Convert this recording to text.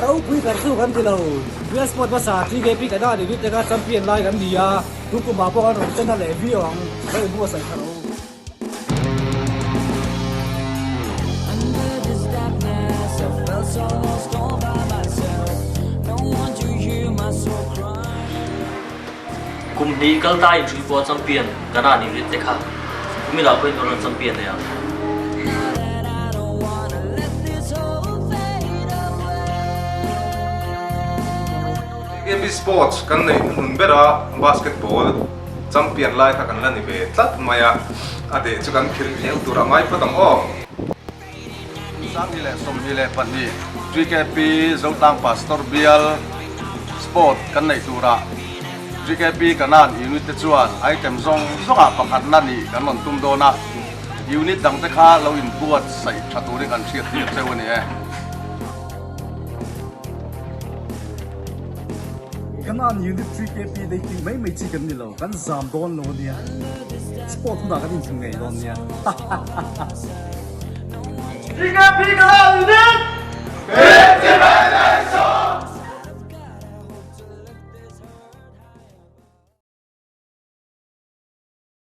A ropui ber chu kan ti lo. Bial Sport hmasa TKP Kana Unit te kha champion lai kan ni a, tun kumah pawh kan rawn chen a leh viau ang, ka inbuatsaih kha ro. Kum hnih kal ta in Hripua champion Kana Unit te kha kumila pawhin kan rawn champion leh ang. TKP Sports kan neih hnuhnun bera basketball champion lai kha kan la ni ve tlat mai a, a deh chu kan phir viau tur a ngai phawt ang aw. 2022 TKP Zotlang Pastor Bial Sport kan neih turah TKP Kanan Unit te chuan item zawng zawngah pakhatna nih kan rawn tum dawn a, unit dangte kha lo inbuatsaih tha turin kan hriat tir cheu a ni e. Kanan Unit TKP dei tih mai mai chi kan ni lo, kan zam dawn lo a nia, sport hunah kan inhmu ngei dawn nia. TKP Kanan Unit!